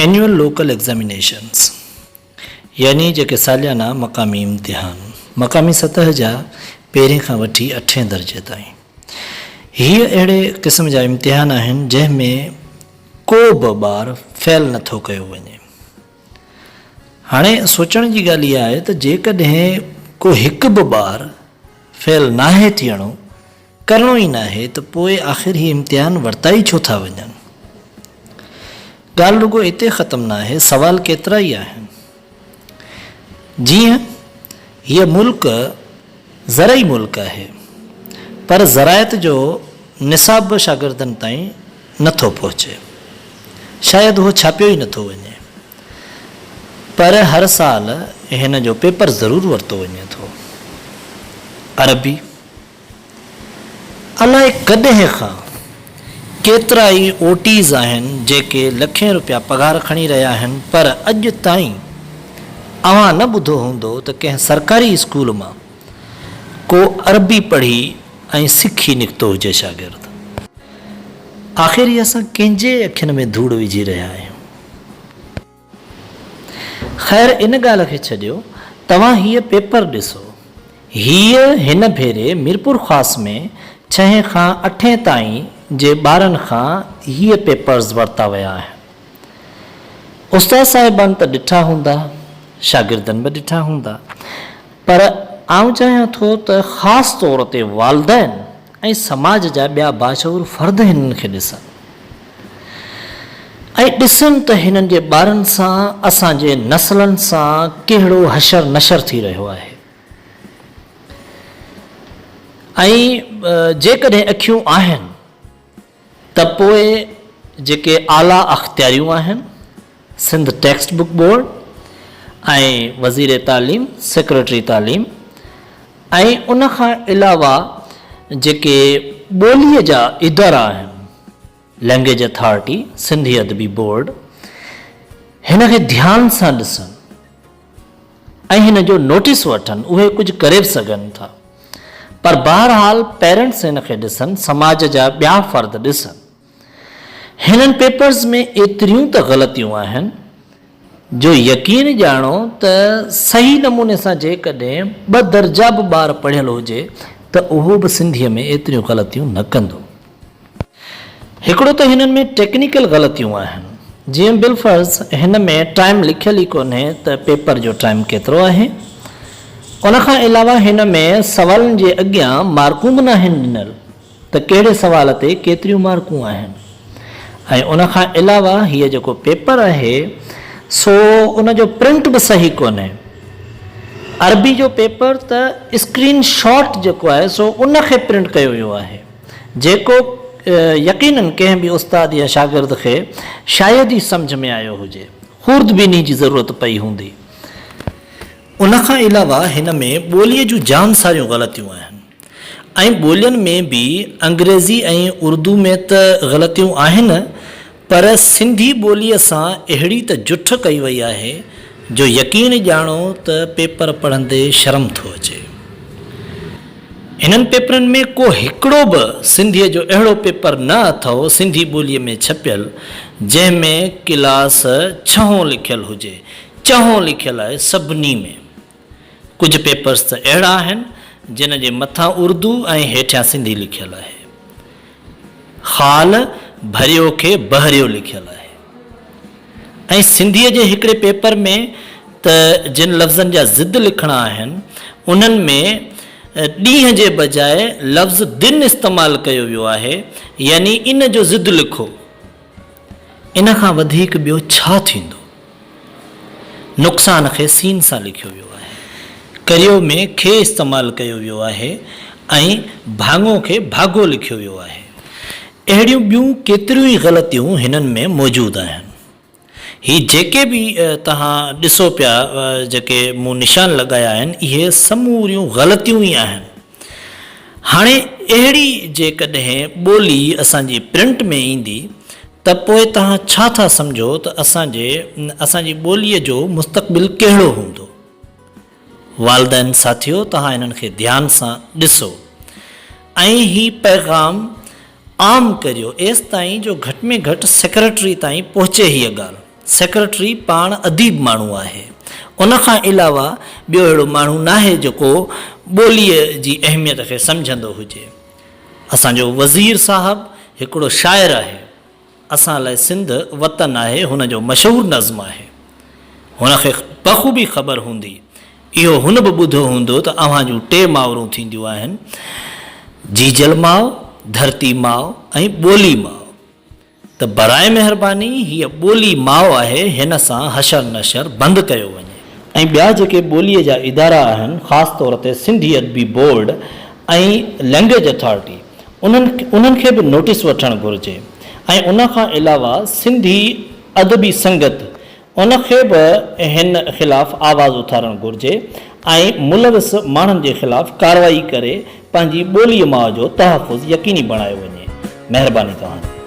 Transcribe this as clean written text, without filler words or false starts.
Annual Local Examinations، يعني جيڪي ساليانا مقامي امتحان، مقامي سطح جا پهرين کان وٺي اٺين درجي تائين. هيء اهڙي قسم جا امتحان آهن جنهن ۾ ڪو به ٻار فيل نه ٿو ڪيو وڃي. هاڻي سوچڻ جي ڳالهه اها آهي ته جيڪڏهن ڪو هڪ به ٻار فيل ناهي ٿيڻو، ڪرڻو ئي ناهي ته پوء آخر هي امتحان ورتا ئي ڇو ٿا وڃن؟ ڳالهه رڳو اتي ختم ناهي، سوال ڪيترا ئي آهن. جيئن هيء ملڪ زرعي ملڪ آهي، پر زراعت جو نصاب به شاگردن تائين نه ٿو پهچي. شايد اهو ڇاپيو ئي نه ٿو وڃي. پر هر سال هن جو پيپر ضرور ورتو وڃي ٿو. عربي. الائي ڪڏهن کان ڪيترائي او ٽيز آهن جيڪي لکين روپيا پگهار کڻي رهيا آهن پر اڄ تائين اوهان نه ٻڌو هوندو ته ڪنهن سرڪاري اسڪول مان ڪو عربي پڙهي ۽ سکي نڪتو هجي شاگرد. آخر هي اسان ڪنهن جي اکين ۾ ڌوڙ وجهي رهيا آهيون. خير ان ڳالهه کي ڇڏيو، توهان هيء پيپر ڏسو. هيء هن ڀيري ميرپورخاص ۾ ڇهين کان اٺين تائين جي ٻارن کان هيء پيپرز ورتا ويا آهن. استاد صاحبان ته ڏٺا هوندا، شاگردن به ڏٺا هوندا، پر آئون چاهيان ٿو ته خاص طور تي والدين ۽ سماج جا ٻيا باشعور فرد هنن کي ڏسن. ۽ ڏسن ته هنن جي ٻارن سان اسان جي نسلن سان ڪهڙو حشر نشر ٿي رهيو آهي ۽ جيڪڏهن اکيون آهن ته پوء جيڪي اعليٰ اختياريون آهن سنڌ ٽيڪسٽ بڪ بورڊ ۽ وزير تعليم سيڪريٽري تعليم ۽ ان کان علاوه جيڪي ٻوليء جا ادارا آهن، لئنگئيج اٿارٽي، سنڌي ادبي بورڊ، هن کي ڌيان سان ڏسن ۽ هن جو نوٽيس وٺن، اهي ڪجهه ڪري به سگهن ٿا. پر بهرحال پيرنٽس هن کي ڏسن، سماج جا ٻيا فرد ڏسن. هنن پيپرز ۾ ايتريون ته غلطيون آهن جو يقين ڄاڻو ته صحيح نموني سان جيڪڏهن ٻه درجا به ٻار پڙهيل هجي ته اهو به سنڌيء ۾ ايتريون غلطيون نه ڪندو. هڪڙو ته هنن ۾ ٽيڪنيڪل غلطيون آهن جيئن بالفرض هن ۾ ٽائيم لکيل ئي ڪونهي ته پيپر جو ٽائيم ڪيترو آهي. ان کان علاوه هن ۾ سوالن جي اڳيان مارڪون به ناهن ڏنل. ته ڪهڙي سوال تي ڪيتريون مارڪون آهن ۽ ان کان علاوه هيء جيڪو پيپر آهي سو ان جو پرنٽ به صحيح ڪونهي. عربي جو پيپر ته اسڪرين شاٽ جيڪو آهي سو ان کي پرنٽ ڪيو ويو آهي جيڪو يقينن ڪنهن به استاد يا شاگرد کي شايد ئي سمجهه ۾ آيو هجي. خوردبيني جي ضرورت پئي هوندي. ان کان علاوه هن ۾ ٻوليء جون جام ساريون غلطيون آهن. ۽ ٻولين ۾ به انگريزي ۽ اردو ۾ ته غلطيون آهن پر سنڌي ٻوليء سان اهڙي ته جٺ ڪئي وئي آهي جو يقين ڄاڻو ته پيپر پڙهندي شرم ٿو اچي. هنن پيپرن ۾ ڪو هڪڙو به سنڌيء جو اهڙو پيپر نه اٿئو سنڌي ٻوليء ۾ ڇپيل جنهن ۾ ڪلاس ڇهون لکيل هجي. چهون لکيل آهي سڀني ۾. ڪجهه پيپرز ته اهڙا آهن جن جي مٿان اردو ۽ هيٺيان سنڌي لکيل آهي. خال ڀريو کي بهريو لکيل آهي. ۽ سنڌيء جي هڪڙي پيپر ۾ ته جن لفظن جا ضد لکڻا آهن انهن ۾ ڏينهن جي بجاء لفظ دن استعمال ڪيو ويو آهي يعني ان جو ضد لکو. ان کان وڌيڪ ٻيو ڇا ٿيندو؟ نقصان کي سين سان لکيو ويو آهي. ڪريو ۾ کي استعمال ڪيو ويو آهي ۽ ڀاڱو کي ڀاڳو لکيو ويو آهي. اهڙيون ٻيون ڪيتريون ئي غلطيون هنن ۾ موجود آهن. هي جيڪي به توهان ڏسو پيا جيڪي مون نشان لڳايا آهن اهي سموريون غلطيون ئي آهن. هاڻي اهڙي جيڪڏهن ٻولي اسان جي پرنٽ ۾ ايندي ته پوء توهان ڇا ٿا سمجهو ته اسان جي اسان جي ٻوليء جو مستقبل ڪهڙو هوندو؟ والدين ساٿيو توهان انهن کي ڌيان سان ڏسو ۽ هي پيغام عام ڪريو ايستائين جو گهٽ ۾ گهٽ سيڪريٽري تائين پهچي هيء ڳالهه. سيڪريٽري پاڻ اديب ماڻهو آهي. ان کان علاوه ٻيو اهڙو ماڻهو ناهي جيڪو ٻوليء جي اهميت کي سمجهندو هجي. اسان جو وزير صاحب هڪڙو شاعر آهي. اسان لاء سنڌ وطن آهي هن جو مشهور نظم آهي. هن کي بخوبي خبر هوندي. اهو هن به ٻڌو هوندو ته اوهان جون ٽي مائرون ٿينديون آهن، جيجل ماء، ڌرتي ماء ۽ ٻولي ماء. ته براء مهرباني هيء ٻولي ماء آهي هن سان حشر نشر بند ڪيو وڃي. ۽ ٻيا جيڪي ٻوليء جا ادارا آهن خاص طور تي سنڌي ادبي بورڊ ۽ لئنگئيج اٿارٽي انهن انهن کي به نوٽيس وٺڻ گهرجي ۽ ان کان علاوه سنڌي ادبي سنگت ان کي به هن خلاف آواز اٿارڻ گهرجي ۽ ملوث ماڻهن جي خلاف ڪارروائي ڪري پنهنجي ٻوليء ماء جو تحفظ يقيني بڻايو وڃي. مهرباني توهان جي.